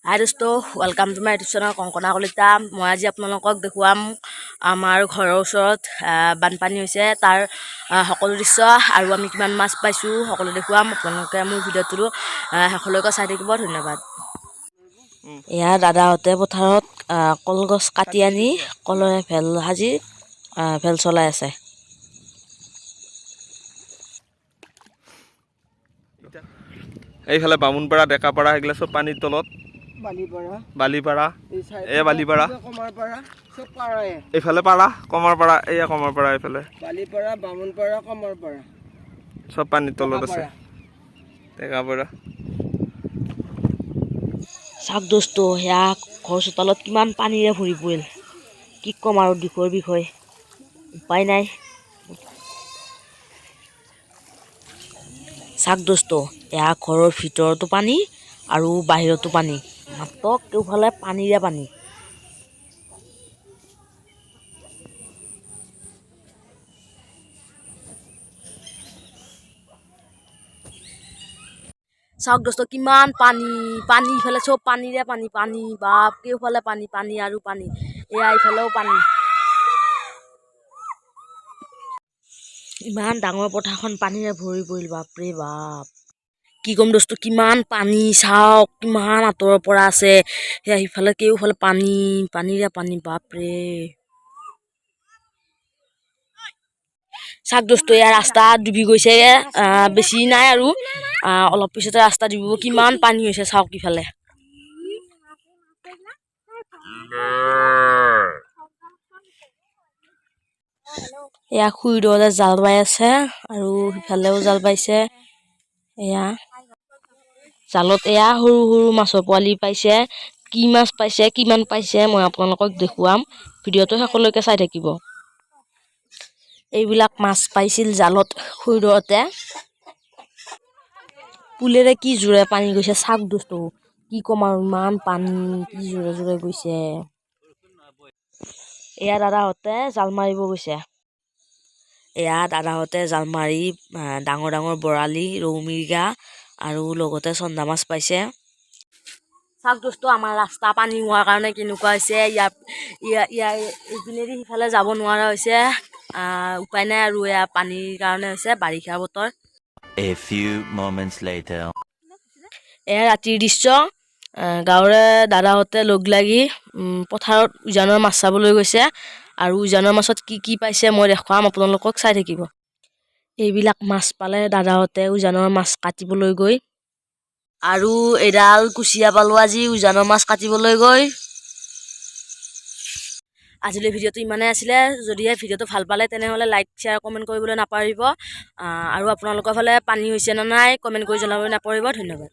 হাই দোস্ত, welcome to my YouTube channel Kankana Kalita. মই আজি আপোনালোকক দেখুৱাম আমাৰ ঘৰৰ ওচৰত বানপানী হৈছে, তাৰ সকলো দৃশ্য আৰু আমি কিমান মাছ পাইছোঁ সকলো দেখুৱাম। আপোনালোকে মোৰ ভিডিঅ'টো শেষলৈকে চাই থাকিব। ধন্যবাদ। এয়া দাদাহঁতে পথাৰত কলগছ কাটি আনি কলৰে ভেল সাজি ভেল চলাই আছে। এইফালে বামুণপাৰা, ডেকাপাৰা, সেইগিলা চব পানীৰ তলত। বালিপাৰা, এই বালিপাৰা, এইফালে পাৰা, কমাৰপাৰা, এয়া কমাৰপাৰা, এইফালে বালিপাৰা, বামুণপাৰা, কমাৰপাৰা চব পানীৰ তলত আছে। টেকাপাৰা। চাওক দোস্ত, সেয়া ঘৰ চোতালত কিমান পানীৰে ভৰি পৰিল। কি ক'ম আৰু দুখৰ বিষয়, উপায় নাই। চাওক দোস্ত, এয়া ঘৰৰ ভিতৰতো পানী আৰু বাহিৰতো পানী, মাত্ৰ কেওফালে পানীৰে পানী। চাওক দোস্ত, কিমান পানী, পানী ইফালে চব পানীৰে পানী, পানী বাপ, কেওফালে পানী, পানী আৰু পানী। এয়া ইফালেও পানী। ইমান ডাঙৰ পথাৰখন পানীৰে ভৰি পৰিল, বাপৰে বাপ। কি ক'ম দোস্ত, কিমান পানী চাওক, কিমান আঁতৰৰ পৰা আছে। সেয়া সিফালে কেওফালে পানী, পানীৰে পানী, বাপৰে। চাওক দোস্ত, এয়া ৰাস্তা ডুবি গৈছে, বেছি নাই আৰু, অলপ পিছতে ৰাস্তা ডুবিব। কিমান পানী হৈছে চাওক ইফালে। এয়া খুৰীদেউহঁতে জাল বাই আছে আৰু সিফালেও জাল বাইছে। এয়া জালত এয়া সৰু সৰু মাছৰ পোৱালি পাইছে। কি মাছ পাইছে, কিমান পাইছে মই আপোনালোকক দেখুৱাম, ভিডিঅ'টো শেষলৈকে চাই থাকিব। এইবিলাক মাছ পাইছিল জালত খুৰীদেউহঁতে। পুলেৰে কি জোৰে পানী গৈছে চাওক দোস্ত, কি ক'ম আৰু, ইমান পানী কি জোৰে জোৰে গৈছে। এয়া দাদাহঁতে জাল মাৰিব গৈছে। এয়া দাদাহঁতে জাল মাৰি ডাঙৰ ডাঙৰ বৰালি, ৰৌ মিৰিকা আৰু লগতে চন্দা মাছ পাইছে। চাওক দোস্ত, আমাৰ ৰাস্তা পানী হোৱাৰ কাৰণে কেনেকুৱা হৈছে। ইয়াৰ ইয়াৰ ইয়াৰ এইপিনেদি সিফালে যাব নোৱাৰা হৈছে, উপায় নাই আৰু, এয়া পানীৰ কাৰণে হৈছে, বাৰিষা বতৰ। A few moments later. এয়া ৰাতিৰ দৃশ্য। গাঁৱৰে দাদাহঁতে লগ লাগি পথাৰত উজানৰ মাছ চাবলৈ গৈছে আৰু উজানৰ মাছত কি কি পাইছে মই দেখুৱাম আপোনালোকক, চাই থাকিব। এইবিলাক মাছ পালে দাদাহঁতে উজানৰ মাছ কাটিবলৈ গৈ। আৰু এডাল কুচিয়া পালোঁ আজি উজানৰ মাছ কাটিবলৈ গৈ। আজিলৈ ভিডিঅ'টো ইমানেই আছিলে। যদিহে ভিডিঅ'টো ভাল পালে তেনেহ'লে লাইক, শ্বেয়াৰ, কমেণ্ট কৰিবলৈ নাপাহৰিব। আৰু আপোনালোকৰ ফালে পানী হৈছে নে নাই কমেণ্ট কৰি জনাবলৈ নাপাহৰিব। ধন্যবাদ।